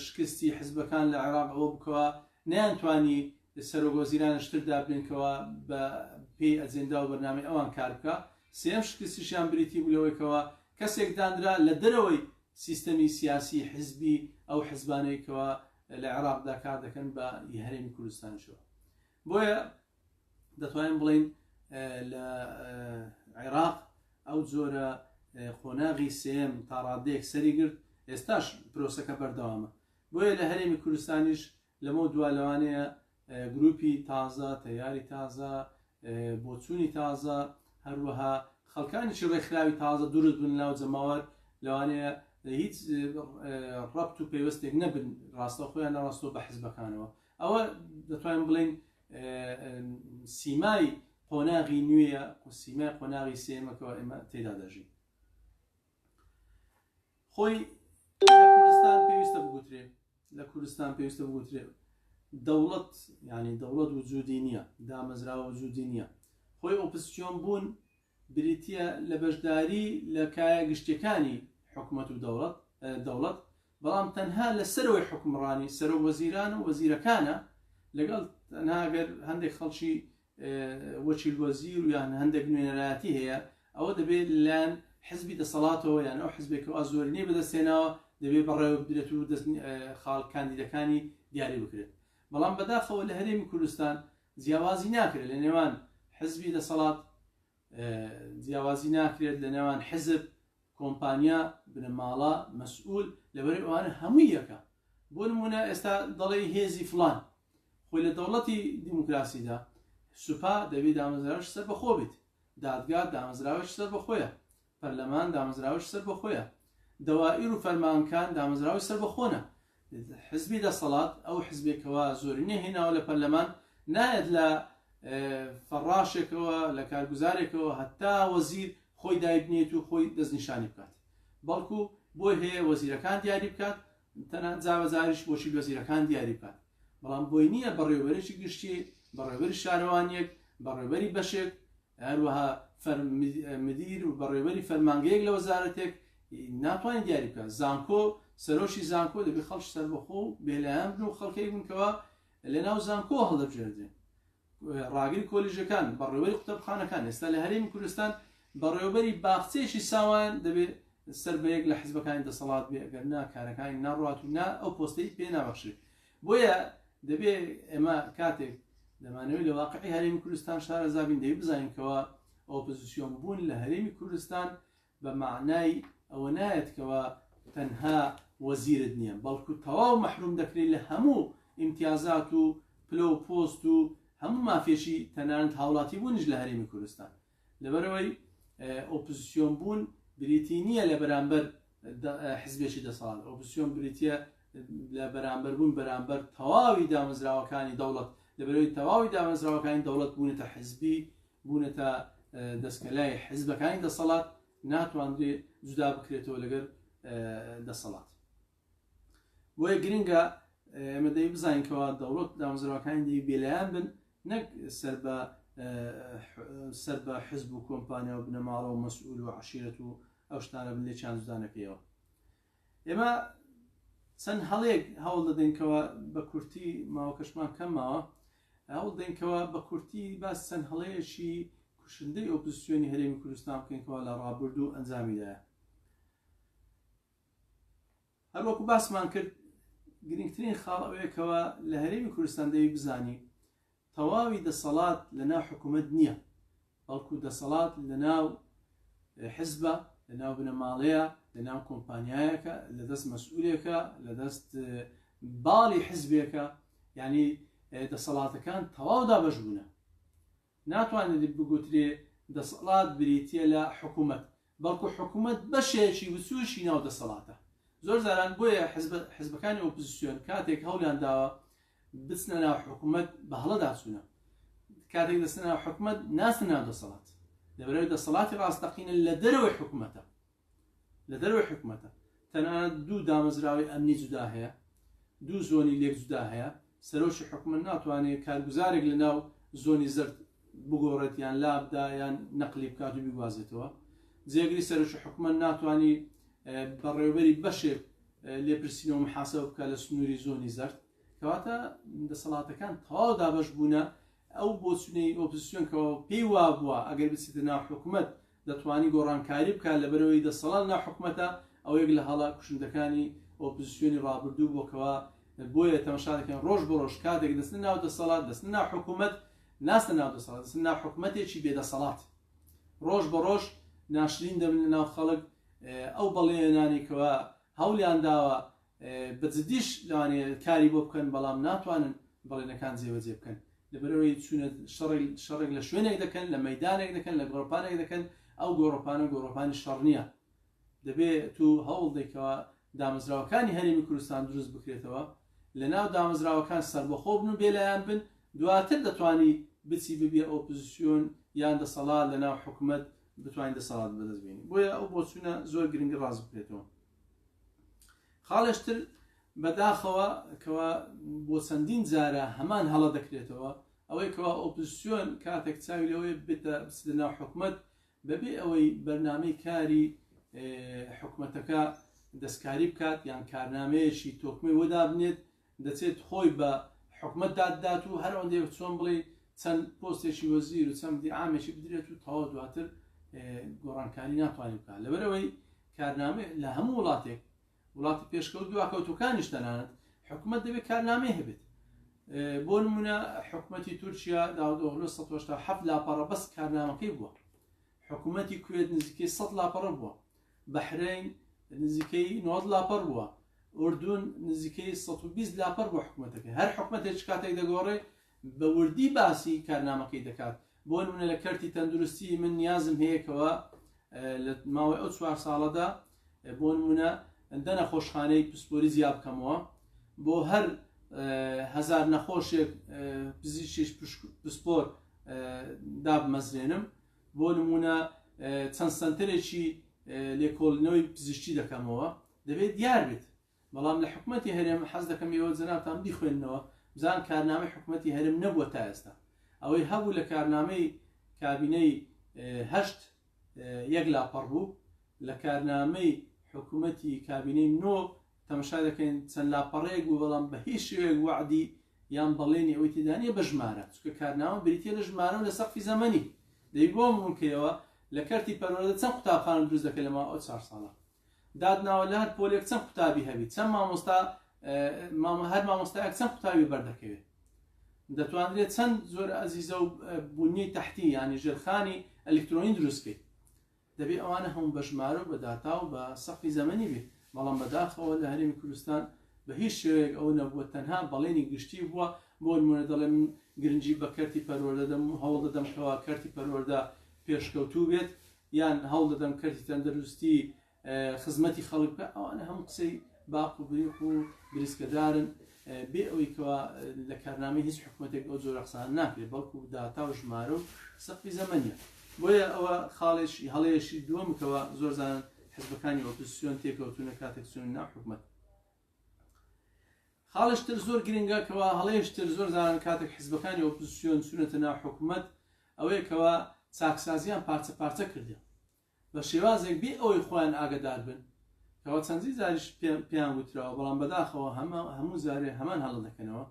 شکستی حزبەکان لە عێراق ئەوە بکەوە نەیانتوانی سەرۆک وەزیرانش تر دابنێن کەوا بە پێی ئەجێندا و بەرنامەی ئەوان کار بکا. سێیەم شکستیشیان بریتی بوو لەوەی کەوا کەسێک دانرا لە دەرەوەی سیستەمی سیاسی حزبی ئەو حزبانەی کەوا لە عێراقدا کار دەکەن بە ی هەرێمی کوردستانیشەوە. بۆیە دەتوانین بڵێین لە عێراق ئەو جۆرە قۆناغی سێیەم تا ڕادەیەک سەری گرت، ئێستاش پرۆسەکە بەردەوامە. بۆیە لە هەرێمی کوردستانیش لەمەو دوا لەوانەیە گروپی تازە، تەیاری تازە، بۆچوونی تازە، هەروەها خەڵکانێکی ڕێکخراوی تازە دروست بن لەناو جەماوەر، لەوانەیە هیچ ڕەبت و پەیوەستێک نەبن ڕاستەوخۆ یان ناڕاستەوخۆ بە حزبەکانەوە. ئەوە دەتوانین بڵێین سیمای قۆناغی نوێیە، سیمای قۆناغی سێیەمەکەوە ئێمە تێدا دەژین. خۆی لە کوردستان پێویستە بگوترێ لە کوردستان پێویستە بگوترێ دەوڵەت یعنی دەوڵەت وجودی نییە دامەزراوە وجودی نییە خۆی ئۆپسیۆن بوون. بریتییە لە بەشداری لە کایە گشتیەکانی حکومەت و دەوڵەت دەوڵەت، بەڵام تەنها لە سەرەوەی حوکمڕانی سەرۆک وەزیران و وەزیرەکانە، لەگەڵ تەنها گەر هەندێک خەڵکی وەکیل وەزیر و یان هەندێک نوێنەرایەتی هەیە ئەوە دەبێت لەلایەن حزبی دەسەڵاتەوە یان ئەو حزبێکەوە زۆرینەی بەدەستهێناوە دەبێت بەڕێوە بدرێت و دەست خاڵ کاندیدەکانی دیاری بکرێت. بەڵام بەداخەوە لە هەرێمی کوردستان جیاوازی ناکرێت لە نێوان حزبی دەسەڵات، جیاوازی ناکرێت لە نێوان حزب، کۆمپانیا، بنەماڵە، مەسئول، لەبەرئ ئەوانە هەمووی یەکە. بۆ نموونە ئێستا دەڵێی هێزی فڵان، خۆی لە دەوڵەتی دیموکراسیدا سوپا دەبێ دامەزراوەی سەربەخۆ بێت، دادگا دامەزراوەی سەربەخۆیە، پەرلەمان دامەزراوەی سەربەخۆیە، دەوائیر و فەرمانکان دامەزراوەی سەربەخۆنە. حزبی دەسەڵات ئەو حزبێک کەوا زۆرینەی هێناوە لە پەرلەمان نایەت لە فەڕاشێکەوە لە کارگوزارێکەوە هەتا وەزیر خۆی دایبنێت و خۆی دەستنیشانی بکات، بەڵکو بۆی هەیە وەزیرەکان دیاری بکات، تەنانەت جاربەجاریش بۆچی وەزیرەکان دیاری بکات، بەڵام بۆی نییە بەڕێوەبەرێکی گشتی، بەڕێوەبەری شارەوانییەک، بەڕێوەبەری بەشێک، هەروەها مدیر و بەڕێوەبەری فەرمانگەیەک لە وەزارەتێک ناتوانێت دیاری بکات. زانکۆ، سەرۆکی زانکۆ دەبێت خەڵکی سەربەخۆ و بێلایەن بن و خەڵکێک بن کەوا لەناو زانکۆ هەڵدەبژێردرێن. ڕاگری کۆلیژەکان، بەڕێوەبەری قوتابخانەکان، ئێستا لە هەرێمی کوردستان بەڕێوەبەری باخچەیەکی ساوایان دەبێت سەر بە یەک لە حزبەکانی دەسەڵات بێ، ئەگەر نا کارەکانی ناڕوات و نا ئەو پۆستەی پێ نابەخشرێت. بۆیە دەبێ ئێمە کاتێک دەمانەوێت لە واقعی هەرێمی کوردستان شارەزا بین، دەبێ بزانین کەوا ئۆپۆزیسیۆن بوون لە هەرێمی کوردستان بە مەعنای ئەوە نایەت کەوا تەنها وەزیرت نییە، بەڵکو تەواو مەحروم دەکرێی لە هەموو ئیمتیازات و پلە و پۆست و هەموو مافێکی تەنانەت هاوڵاتی بوونیش لە هەرێمی کوردستان. لەبەرئەوەی ئۆپزسیۆن بوون بریتی نییە لە بەرامبەر حزبێکی دەسەڵات، ئۆپزسیۆن بریتییە لە بەرامبەر بوون بەرامبەر تەواوی دامەزراوەکانی دەوڵەت، لەبەرئەوەی تەواوی دامەزراوەکانی دەوڵەت بوونەتە حزبی، بوونەتە دەستکەلای حزبەکانی دەسەڵات، ناتوانرێ جودا بکرێتەوە لەگەر دەسەڵات. بۆیە گرنگە ئێمە دەی بزانین کەوا دەوڵەت دامەزراوەکانی دی بێلایەن بن نەک سەر بە سەر بە حزب و کۆمپانیا و بنەماڵە و مەسئول و عەشیرەت و ئەو شتانە بن لێکیان جودا نەکەیەوە. ئێمە چەند هەڵێک هەوڵ دەدەین کەوا بە کورتی ماوەکەشمان کەم ماوە هەوڵ دەین کەوا بە کورتی باس چەند هەڵەیەکی کوشندەی ئۆپزسیۆنی هەرێمی کوردستان بکەین کەوا لە ڕابردوو ئەنجامیدایە. هەروەکو باسمان کرد گرنگترین خاڵ ئەوەیە کەوا لە هەرێمی کوردستان دەبی بزانی تەواوی دەسەڵات لە ناو حکوومەت نییە، بەڵکو دەسەڵات لە ناو حزبە، لە ناو بنەماڵەیە، لە ناو کۆمپانیایەکە، لە دەست مەسئولێکە، لە دەست باڵی حزبێکە، یعنی دەسەڵاتەکان تەواو دابەش بوونە. ناتوانرێت بگوترێ دەسەڵات بریتییە لە حکوومەت، بەڵکو حکوومەت بەشێکی بچووکی ناو دەسەڵاتە. زۆر جاران بۆیە حزبەکانی ئۆپزسیۆن کاتێک هەوڵیان داوە بچنە ناو حکوومەت بە هەڵەدا چوونە. کاتێک دەچنە ناو حکوومەت ناچنە ناو دەسەڵات. لەبەرئەوەی دەسەڵاتی ڕاستەقینە لە دەرەوەی حکوومەتە. لە دەرەوەی حکومەتە. تەنانەت دوو دامەزراوەی ئەمنی جودا هەیە، دوو زۆنی لێک جودا هەیە، سەرۆکی حکومەت ناتوانێت کارگوزارێک لە ناو زۆنی زەرد بگۆڕێت یان لابدا یان نەقلی بکات و بیگوازێتەوە. جێگری سەرۆکی حکومەت ناتوانی بەڕێوەبەری بەشێک لێپرسینەوە محاسبە بکات لە سنووری زۆنی زەرد. کەواتە دەسەڵاتەکان تەواو دابەش بوونە. ئەو بۆچونەی ئۆپزسیۆن کەوا پێی وابووە ئەگەر بچێتە ناو حکومەت دەتوانی گۆڕانکاری بکات لەبەرئەوەی دەسەڵات ناو حکومەتە، ئەوە یەک لە هەڵە کوشندەکانی ئۆپزسیۆنی ڕابردوو بووە کەوا بۆیە تەماشا دەکەین ڕۆژ بۆ ڕۆژ کاتێک دەچنە ناو دەسەڵات دەچنە ناو حکومەت ناچنە ناو دەسەڵات دەچنە ناو حکومەتێکی بێ دەسەڵات ڕۆژ بە ڕۆژ ناشرین دەبن لە ناو خەڵک ئەو بەڵێنانەی کەوا هەوڵیان داوە بە جدیش لەوانەیە کاری بۆ بکەن بەڵام ناتوانن بەڵێنەکان جێبەجێ بکەن لەبەرئەوەی چوونە شەڕێک شەڕێک لە شوێنێک دەکەن لە مەیدانێک دەکەن لە گۆڕپانێک دەکەن ئەو گۆڕپانە گۆڕپانی شەڕ نییە دەبێ تو هەوڵ دەیکەوە دامەزراوەکانی هەرێمی کوردستان دروست بکرێتەوە لە ناو دامەزراوەکان سەربەخۆ بن و بێلایەن بن دواتر دەتوانی بچی ببیە ئۆپزسیۆن یان دەسەڵات لە ناو حکومەت بتوانین دەسەڵات بەدەست بێنی بۆیە ئەو بۆچوونە زۆر گرنگە ڕاست بکرێتەوە. خاڵێشتر بەداخەوە کەوا بۆ چەندین جارە هەمان هەڵە دەکرێتەوە ئەوەی کەوا ئۆپزسیۆن کاتێک چاوی لەوەیە بێتە بچێتە ناو حکومەت. بەبێ ئەوەی بەرنامەی کاری حکومەتەکە دەستکاری بکات یان کارنامەیەکی تۆکمەی بۆ دابنێت، دەچێت خۆی بە حکومەت داددات و هەر ئەوەندەیە چۆن بڵێی چەند پۆستێکی وەزیر و چەند دیعامێکی بدرێت و تەواو دواتر گۆڕانکاری ناتوانێت بکات. لەبەرئەوەی کارنامەی لە هەموو وڵاتێک، وڵاتی پێشکەوت دواکەوتوەکانیش تەنانەت حکومەت دەبێت کارنامەی هەبێت. بۆ نمونە حکومەتی تورکیا داودئۆغلۆ 187 لاپەڕە بەس کارنامەکەی بووە. حکومەتی کوێت نزیکەی 100 لاپەڕە بووە. بەحرەین نزیکەی 90 لاپەڕ بووە. ئوردون نزیکەی 120 لاپەڕ بووە حکومەتەکەی. هەر حکومەتێک کاتێک دەگۆڕێ بە وردی باسی کارنامەکەی دەکات. بۆ نمونە لە کەرتی تەندروستی من نیازم هەیە کەوا لە ماوەی ئەو چوار ساڵەدا بۆ نمونە دە نەخۆشخانەی پسپۆری زیا بکەمەوە، بۆ هەر هەزار نەخۆشێک پزیشکێکی پسپۆر دابمەزرێنم، بۆ نمونە چەند سەنتەرێکی لێکۆڵینەوەی پزیشکی دەکەمەوە، دەبێت دیار بێت. بەڵام لە حکومەتی هەرێم حەز دەکەم ئێوە جەنابتان بیخوێننەوە بزان کارنامەی حکومەتی هەرێم نەبووە تا ئێستا. ئەوەی هەبوو لە کارنامەی کابینەی هەشت یەک لاپەڕ بوو، لە کارنامەی حکومەتی کابینەی نۆ تەمەشا دەکەین چەند لاپەڕەیەک بوو، بەڵام بە هیچ شێوەیەک وەعدی یان بەڵێنی ئەوەی تێدا نییە بە ژمارە، چونکە کارنامە بریتییە لە ژمارە و لە سەقفی زەمەنی. دەی بۆم ڕوونکەیەوە لە کەرتی پەروەردە چەند قوتابخانە دروست دەکەی لە ماوەی ئەو چوار ساڵە؟ دادناوە لە هەر پۆلێک چەند قوتابی هەبی، چەند مامۆستا، هەر مامۆستایەک چەند قوتابی بەردەکەوێت، دەتوانرێت چەند زۆر ئەزیزە و بنیەی تەحتی یانی ژێرخانی ئەلکترۆنی دروست بکەیت. دەبێ ئەوانە هەموو بە ژمارە و بە داتا و بە سەقفی زەمەنی بێ. بەڵام بەداخەوە لە هەرێمی کوردستان بە هیچ شێوەیەک ئەوە نەبووە، تەنها بەڵێنی گشتی بووە. بۆ نموونە دەڵێ من گرنگی بە کەرتی پەروەردە دەم و هەوڵ دەدەم کەوا کەرتی پەروەردە پێشکەوتوو بێت، یان هەوڵ دەدەم کەرتی تەندروستی خزمەتی خەڵک بکە. ئەوانە هەموو قسەی باق و بریق و بریسکەدارن، بێ ئەوەی کەوا لە کارنامەی هیچ حکومەتێک ئەو جۆرە قسانە ناکرێت، بەڵکو داتا و ژمارە و سەقفی زەمەنیە. بۆیە ئەوە خاڵێکی هەڵەیەکی دووەم کەوا زۆر زانن حزبەکانی ئۆپۆزیسیۆن تێکەوتونە کاتێک چوونە ناو حکومەت. خاڵش تر زۆر گرنگە کەوا هەڵەیەش تر زۆر زانن کاتێک حزبەکانی ئۆپۆزیسیۆن چوونەتە ناو حکومەت ئەوەیە کەوا چاکسازیان پارچە پارچە کردە بە شێوازێک بێ ئەوەی خۆیان ئاگەدار بن کەوا چەندین جاریش پێیان وتراوە، بەڵام بەداخەوە هەموو جارێ هەمان هەڵە دەکەنەوە.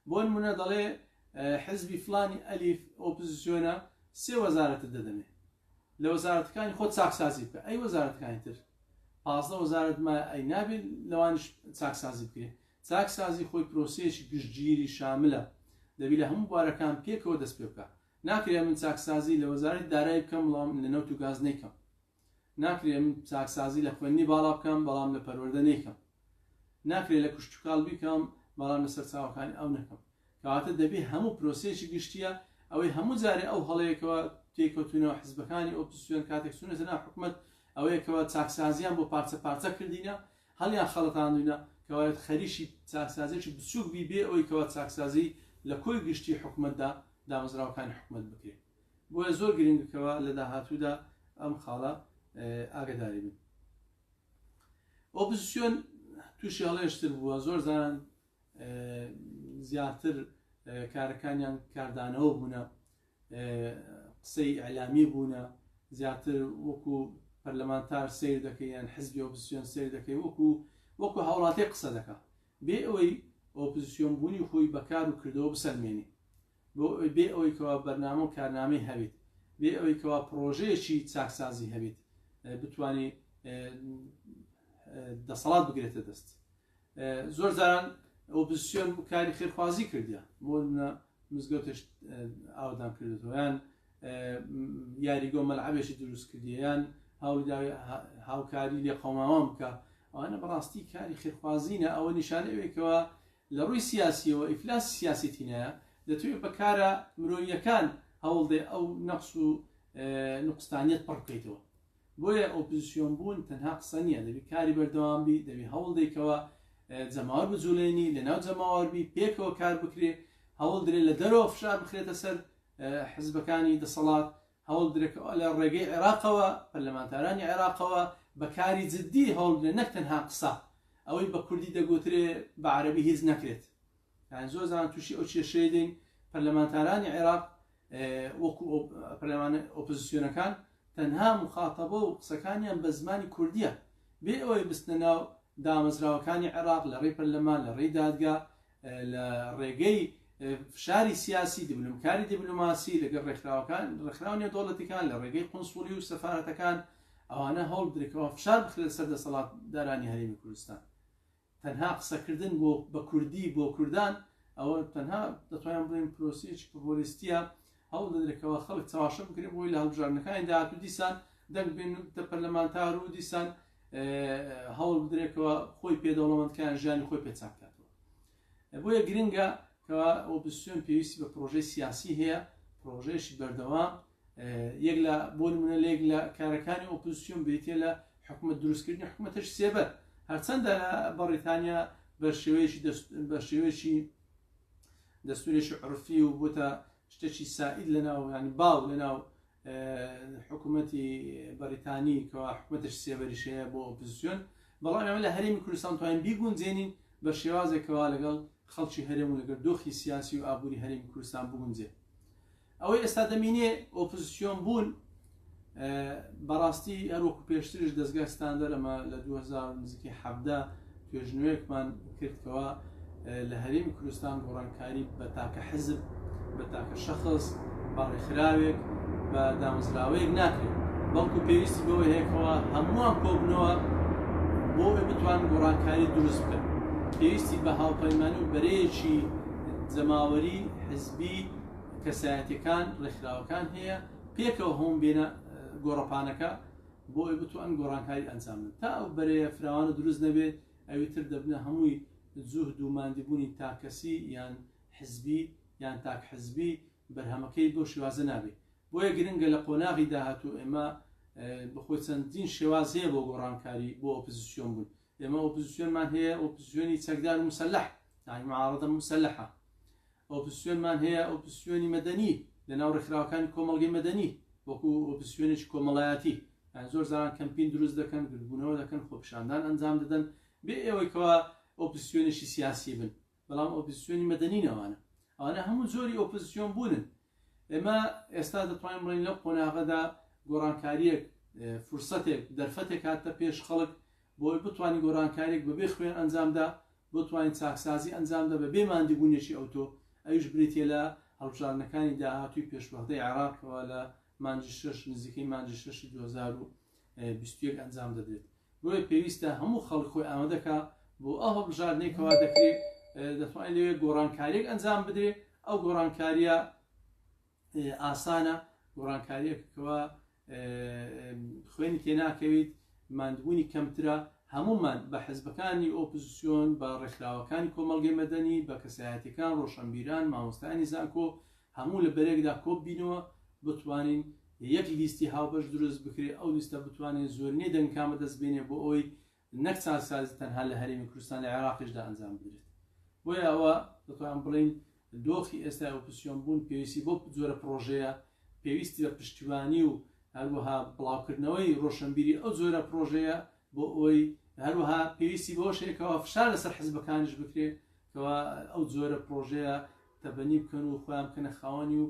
بۆ نمونە دەڵێ حزبی فلانی ئەلیف ئۆپۆزیسیۆنە سێ وەزارەتت دەدەمێ، لە وەزارەتەکانی خۆت چاکسازی بکە. ئەی وەزارەتەکانی تر 15 وەزارەت مایە، ئەی نابێت لەوانیش چاکسازی بکرێ؟ چاکسازی خۆی پرۆسەیەکی گشتگیری شاملە، دەبی لە هەموو بوارەکان پێکەوە دەست پێ بکا. ناکرێ من چاکسازی لە وەزارەتی دارایی بکەم بەڵام لە نەوت و گاز نەیکەم. ناکرێ من چاکسازی لە خوێندنی باڵا بکەم بەڵام لە پەروەردە نەیکەم. ناکرێ لە کشتوکاڵ بیکەم بەڵام لە سەرچاوەکانی ئاو نەکەم. کەواتە دەبێ هەموو پرۆسەیەکی گشتییە، ئەوەی هەموو جارێ ئەو هەڵەیە کەوا تێیکەوتوونەوە حزبەکانی ئۆپزسیۆن کاتێک چوونەتە ناو حکومەت ئەوەیە کەوا چاکسازیان بۆ پارچە پارچە کردینە، هەڵیان خەڵەتاندوینە، کەوایە خەریکی چاکسازیەکی بچوک بی بێ ئەوەی کەوا چاکسازی لە کۆی گشتی حکومەتدا دامەزراوەکانی حکومەت بکرێ. بۆیە زۆر گرنگە کەوا لە داهاتوودا ئەم خاڵە ئاگەداری بن. ئۆپزسیۆن تووشی هەڵەیەشتر بووە، زۆر زانان زیاتر کارەکانیان کاردانەوە بوونە، قسەی ئیعلامی بوونە، زیاتر وەکو پەرلەمانتار سەیر دەکەی یان حزبی ئۆپزسیۆن سەیر دەکەی وەکو وەکو هاوڵاتی قسە دەکا بێ ئەوەی ئۆپزسیۆن بوونی خۆی بەکار و کردەوە بسەلمێنی، بێ ئەوەی کەوا بەرنامە و کارنامەی هەبێت، بێ ئەوەی کەوا پڕۆژەیەکی چاکسازی هەبێت بتوانێ دەسەڵات بگرێتە دەست. زۆر جاران ئۆپزسیۆن کاری خێرخوازی کردیە، بۆ نمونە مزگەوتێش ئاوەدان کردێتەوە، یان یاریگە و مەلعەبێکی دروست کردیە، یان هاوکاری لێقەوماوان بکە. ئەوانە بەڕاستی کاری خێرخوازینە. ئەوە نیشانە ئەوێکەوە لە ڕووی سیاسیەوە ئیفلاسی سیاسی تینایە، دەتوێت بە کارە مرۆییەکان هەوڵدێ ئەو نەقس و نوقستانیەت پڕ بکەیتەوە. بۆیە ئۆپزسیۆن بوون تەنها قسە نییە، دەبی کاری بەردەوام بی، دەبی هەوڵدەیکەوە جەماوەر بجوڵێنی، لەناو جەماوەر بی، پێکەوە کار بکرێ، هەوڵ درێ لە دەرەوە فشار بخرێتە سەر حزبەکانی دەسەڵات، هەوڵ درێ کە لە ڕێگەی عێراقەوە، پەرلەمانتارانی عێراقەوە بە کاری جدی هەوڵ بدرێ نەک تەنها قسە. ئەوەی بە کوردی دەگوترێ بە عەرەبی هیچ نەکرێت. یانی زۆر جاران تووشی ئەو کێشەیە دێین پەرلەمانتارانی عێراق وەکو پەرلەمان ئۆپۆزیسیۆنەکان تەنها موخاتەبە و قسەکانیان بە زمانی کوردیە بێ ئەوەی بچنە ناو دامەزراوەکانی عێراق لە ڕێی پەرلەمان لە ڕێی دادگا لە ڕێگەی فشاری سیاسی دیبلومکاری دیبلۆماسی لەگەڵ ڕێکخراوەکان ڕێکخراوە نێودەوڵەتیەکان لە ڕێگەی قونسوڵی و سەفارەتەکان ئەوانە هەوڵ بدرێتەوە فشار بخرێت سەر دەسەڵاتدارانی هەرێمی کوردستان تەنها قسەکردن بۆ بە کوردی بۆ کوردان ئەوە تەنها دەتوانین بڵێین پرۆسەیەکی پۆپۆلیستیە هەوڵ دەدرێتەوە خەڵک چەواشە بکرێت بۆی لە هەڵبژاردنەکانی داهاتوو دیسان دەنگ بێن پەرلەمانتار و دیسان هەوڵ بدرێتەوە خۆی پێ دەوڵەمەندکان ژیانی خۆی پێ چاکاتەوە بۆیە گرنگە کەوا ئۆپۆزیسیۆن پێویستی بە پرۆژەی سیاسی هەیە پرۆژەیەکی بەردەوام یەک لە بۆ نمونە لە یەک لە کارەکانی ئۆپۆزیسیۆن بریتە لە حکومت دروستکردنی حکومەتش سێبەر هەرچەندە لە بەڕیتانیا بە شێوەیەکی بە شێوەیەکی دەستورێکی عرفی و بۆتە شتێکی سائید لەناو ینی باو لەناو حکوومەتی بەریتانی کەوا حکوومەتش سێبەریش هەیە بۆ ئۆپۆزیسیۆن بەڵام ئێمە لە هەرێمی کوردستان توانین بیگونجێنین بە شێوازێکەوە لەگەڵ خەڵکی هەرێم و لەگەڵ دۆخی سیاسی و ئابووری هەرێمی کوردستان بگونجێ ئەوەی ئێستا دەمینێ ئۆپۆزیسیۆن بوون بەڕاستی هەروەکو پێشتریش دەزگای ستاندەر ئەمە لە 2017 توێژنەوەیەکمان کردکەوە لە هەرێمی کوردستان گۆڕانکاری بە تاکە حزب بە تاکە شەخص بە ڕێکخراوێک بە دامەزراوەیەک ناکرێت بەڵکو پێویستی بەوە هەیەکەوە هەمووان کۆبنەوە بۆ ئەوەی بتوان گۆڕانکاری دروست بکەن پێویستی بە هاوپەیمانی و بەرەیەکی جەماوەری حزبی کەسایەتەکان ڕێکخراوەکان هەیە پێکەوە هەموو بێنە گۆڕەپانەکە بۆ ئەوەی بتوان گۆڕانکاری ئەنجام بدەن تا ئەو بەرەیە فراوانە دروست نەبێت ئەوی تر دەبنە هەمووی جوهد و ماندیبوونی تاکەسی یان حزبی یان تاک حزبی بەرهەمەکەی بەو شێوازە نابێت بۆیە گرنگە لە قۆناغی داهاتوو ئێمە بەخۆی چەندین شێواز هەیە بۆ گۆڕانکاری بۆ ئۆپزسیۆن بوون ئێمە ئۆپزسیۆنمان هەیە ئۆپزسیۆنی چەکدار و مسلح یعنی معارضە مسلحە ئۆپزسیۆنمان هەیە ئۆپزسیۆنی مەدەنی لەناو ڕێکخراوەکانی کۆمەڵگەی مەدەنی وەکو ئۆپزسیۆنێکی کۆمەڵایەتی یان زۆر جاران کەمپین دروست دەکەن گردبوونەوە دەکەن خۆپیشاندان ئەنجام دەدەن بێ ئەوەی کەوا ئۆپزسیۆنێکی سیاسی بن بەڵام ئۆپزسیۆنی مەدەنی نەوانە ئەوانە هەموو جۆری ئۆپزسیۆن بوونن ئێمە ئێستا دەتوانین بڵێین لەو قۆناغەدا گۆڕانکاریەک فرسەتێک دەرفەتێک هاتە پێش خەڵک بۆی بتوانین گۆڕانکاریەک بەبێ خوێن ئەنجامدا بتوانین چاکسازی ئەنجامدا بەبێ ماندیبوونێکی ئەوتۆ ئەویش بریتیە لە هەڵبژاردنەکانی داهاتووی پێشوەختەی عێراقەوە لە مانگی شەش نزیکەی مانگی شەشی 2021 ئەنجام دەدرێت بۆیە پێویستە هەموو خەڵک خۆی ئامادەکا بۆ ئەو هەڵبژاردنەی کەوا دەکرێت دەتوانین لەوێ گۆڕانکاریەک ئەنجام بدرێ ئەو گۆڕانکاریە ئاسانە گۆڕانکاریەک کەوا خوێنی تێناکەویت ماندبوونی کەمترە هەمومان بە حزبەکانی ئۆپزیسیۆن بە ڕێکخراوەکانی کۆمەڵگەی مەدەنی بە کەسایەتەکان ڕۆشنبیران مامۆستایانی زانکۆ هەموو لە بەرێکدا کۆببینەوە بتوانین یەک لیستی هاوبەش دروست بکرێت ئەو لیستە بتوانێت زۆرینەی دەنگەکان بەدەست بێنێ بۆ ئەوەی نەک چاکسازی تەنها لە هەرێمی کوردستان لە عێراقیشدا ئەنجام بدرێت بۆیە ئەوە دەتوانم بڵێین دۆخی ئێستای ئۆپۆزسیۆن بوون پێویستی بۆ جۆرە پڕۆژەیە پێویستی بە پشتیوانی و هەروەها بڵاوکردنەوەی ڕۆشنبیری ئەو جۆرە پڕۆژەیە بۆ ئەوەی هەروەها پێویستی بەوەش هەیە کەوا فشار لەسەر حزبەکانیش بکرێت کەوا ئەو جۆرە پڕۆژەیە تەبەنی بکەن و خۆیان بکەنە خاوەنی و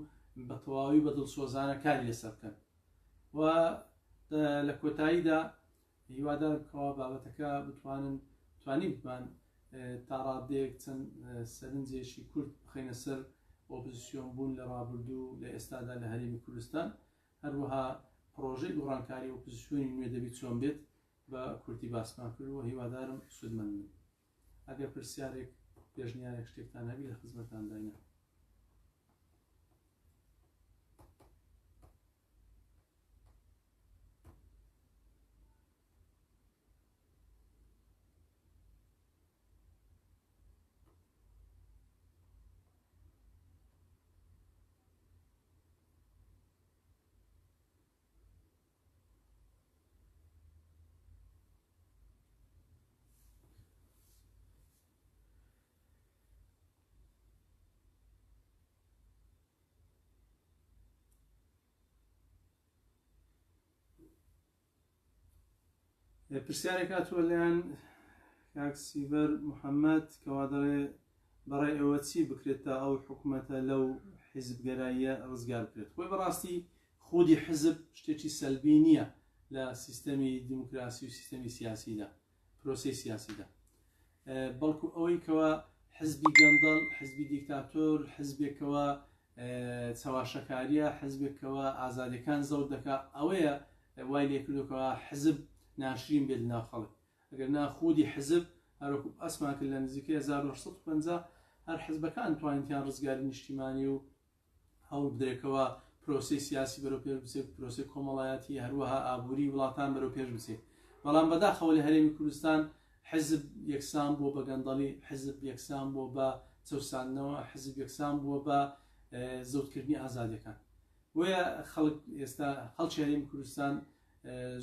بە تەواوی بە دڵسۆزانە کاری لەسەر بکەن و لە کۆتاییدا هیوادارم کەوا بابەتەکە بتوانن توانی بمان تا ڕادەیەک چەند سەرنجێکی کورت بخەینە سەر ئۆپزسیۆن بوون لە ڕابردوو لە ئێستادا لە هەرێمی کوردستان هەروەها پڕۆژەی گۆڕانکاری ئۆپزسیۆنی نوێ دەبی چۆن بێت بە کورتی باسمان کرد و هیوادارم سوودمەند بن ئەگەر پرسیارێک پێشنیارێک شتێکتان هەبی لە خزمەتانداینە. پرسیارێک هاتووە لەیان کاک سیڤەر محەممەد کەوا دەڵێ بەڕای ئێوە چی بکرێت تا ئەو حکوومەتە لەو حیزبگەراییە ڕزگار بکرێت خۆی بەڕاستی. خودی حزب شتێکی سەلبی نییە لە سیستەمی دیموکراسی و سیستەمی سیاسیدا پرۆسەی سیاسیدا بەڵکو ئەوەی کەوا حزبی گەندەڵ حزبی دیکتاتۆر حزبێکەوە چەواشەکاریە حزبێکەوە ئازادیەکان زەوت دەکا ئەوەیە وای لێکردوکەوە حزب ناشرین بێت ناو خەڵک ئەگەر نا خودی حزب هەروەکو باسمان کرد لە نزیکەی 1950 هەر حزبەکان توانیتیان ڕزگاری نیشتیمانی و هەوڵ بدرێکەوە پرۆسەی سیاسی بەرەو پێش بچێت پرۆسەی کۆمەڵایەتی هەروەها ئابووری وڵاتان بەرەو پێش بچێت بەڵام بەداخەوە لە هەرێمی کوردستان حزب یەکسان بووە بە گەندەڵی حزب یەکسان بووە بە چەوساندنەوە حزب یەکسان بووە بە زەوتکردنی ئازادیەکان بۆیە خەڵک ئێستا خەڵکی هەرێمی کوردستان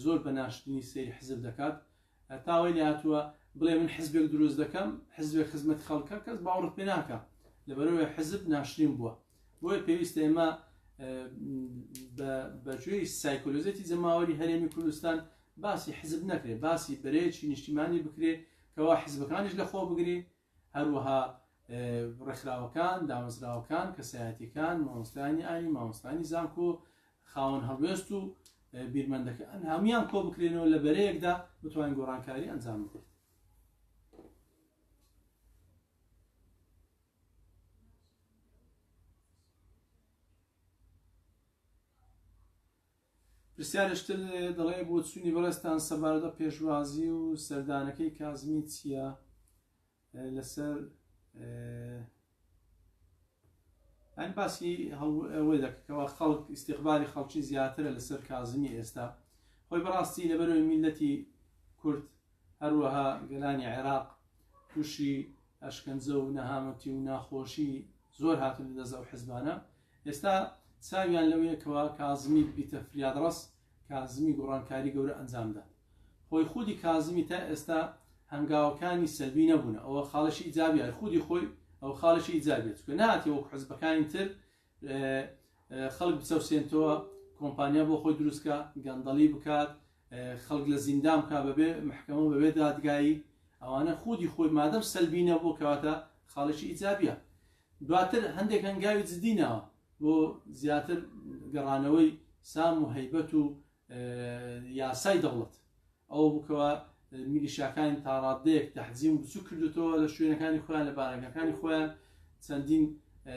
زۆر بە ناشرینی سەیری حزب دەکات تا وەی لێهاتووە بڵێ من حزبێک دروست دەکەم حزبێک خزمەت خەڵکە کەس باوەڕت پێ ناکا لەبەرەوەی حزب ناشرین بووە بۆیە پێویستە ئێمە بە گوێی سایکۆلۆزیەتی جەماوەری هەرێمی کوردستان باسی حزب نەکرێ باسی بەرەیەکی نیشتیمانی بکرێ کەوا حزبەکانیش لە خۆ بگری هەروەها ڕێکخراوەکان، دامەزراوەکان، کەسایەتیەکان، مامۆستایانی ئاینی، مامۆستایانی زانکۆ، خاوەن هەڵوێست و بیرمەندەکان هەموویان کۆ بکرێنەوە لە بەرەیەکدا بتوانین گۆڕانکاری ئەنجام بدرێت. پرسیارێکی تر دەڵێ بۆچوونی بەڕێزتان سەبارەت بە پێشوازی و سەردانەکەی کازمی چییە لەسەر ئەن باسی ئەوەی دەکەەوە خەڵک ئیسیقبالی خەڵکی زیاترە لەسەر کازمی ئێستا خۆی بەڕاستی لەبەرەوەی میلەتی کورد هەروەها گەلانی عێراق تووشی ئەشکەنجە و نەهامەتی و ناخۆشی زۆر هاتون لە دەست ئەو حزبانە ئێستا چاویان لەوەیە کەوا کازمی ببیتە فریادڕەس، کازمی گۆڕانکاری گەورە ئەنجام دات. خۆی خودی کازمی تا ئێستا هەنگاوەکانی سەلبی نەبوونە، ئەوە خاڵێکی ئیجابیە، هەر خودی خۆی ئەوە خاڵێکی ئیجابیە، چونکە نەهاتیە وەک حزبەکانی تر خەڵک بچەوسێنتەوە، کۆمپانیا بۆ خۆی دروست کا، گەندەڵی بکات، خەڵک لە زیندان بکا بەبێ مەحکەمە و بەبێ دادگایی، ئەوانە خودی خۆی مادەم سەلبی نەبووە کەواتە خاڵێکی ئیجابیە. دواتر هەندێک هەنگاوی جدی ناوە بۆ زیاتر گەڕانەوەی سام و هەیبەت و یاسای دەوڵەت ئەوە بووکەوە میلیشاکانی تاڕادەیەک تەحجیم بچوو کردوتەوە لە شوێنەکانی خۆیان لە بارەگاکانی خۆیان چەندین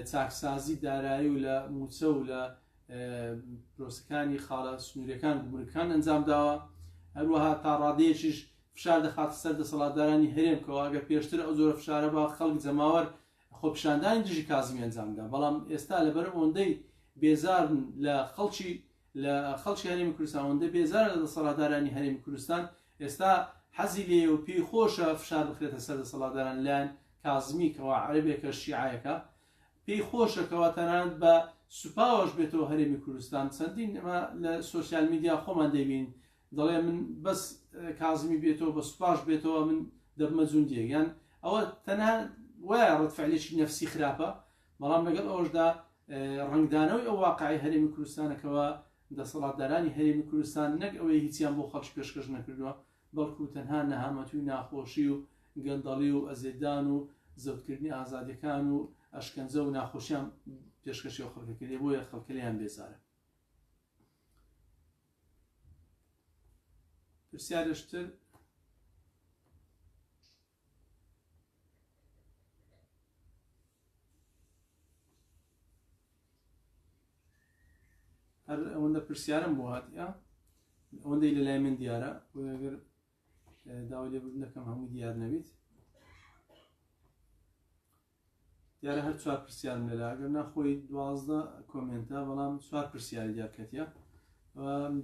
چاکسازی دارایی و لە موچە و لە پرۆسەکانی خاڵە سنووریەکان گومرگەکان ئەنجام داوە هەروەها تا ڕادەیەکیش فشار دەخاتە سەر دەسەڵاتدارانی هەرێم کەەوە ئەگەر پێشتر ئەو جۆرە فشارە بە خەڵک جەماوەر خۆپیشاندانی دژی کازمی ئەنجامدا، بەڵام ئێستا لەبەر ئەوەندەی بێزارن لە خەڵکی لە خەڵکی هەرێمی کوردستان ئەوەندە بێزارە لە دەسەڵاتدارانی هەرێمی کوردستان ئێستا حەزی لێیە و پێی خۆشە فشار بخرێتە سەر دەسەڵاتداران لایەن کازمی کەوا عەرەبێکە شیعەیەکە پێی خۆشە کەوا تەنانەت بە سوپاوەش بێتەوە هەرێمی کوردستان چەندین ئەمە لە سۆسیال میدیا خۆمان دەیبین دەڵێ من بەس کازمی بێتەوە بە سوپاش بێتەوە من دەبمە جوندیەک یان ئەوە تەنها وایە ڕەد فعلێکی نەفسی خراپە بەڵام لەگەڵ ئەوەشدا ڕەنگدانەوەی ئەو واقعی هەرێمی کوردستانەکەوە دەسەڵاتدارانی هەرێمی کوردستان نەک ئەوەی هیچیان بۆ خەڵکی پێشکەش نەکردووە بەڵکو تەنها نەهامەتی و ناخۆشی و گەندەڵی و ئەزێتدان و زەوتکردنی ئازادیەکان و ئەشکەنجە و ناخۆشیان پێشکەشی ئەو خەڵکە کردێ بۆیە خەڵکە لێیان بێزارە. پرسیارشتر هەر ئەوەندە پرسیارم بۆ هاتیە ئەوەندەی لە لای من دیارە بۆیەگەر داوای لێبوردن دەکەم هەموو دیار نەبیت دیارە هەر چوار پرسیارم لەلا ئەگەر ناخۆی 12 کۆمێنتە بەڵام چوار پرسیاری دیار کەتیە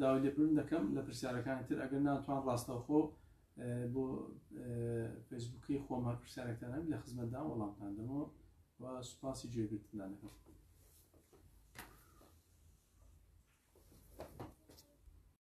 داوای لێبوردن دەکەم لە پرسیارەکانی تر ئەگەر ناتوان ڕاستەوخۆ بۆ فەیسبووکی خۆم هەر پرسیارێکتان هەبێت لە خزمەتدا وەڵامتان دەمەوە و سوپاسی گوێگرتنتان دەکەم.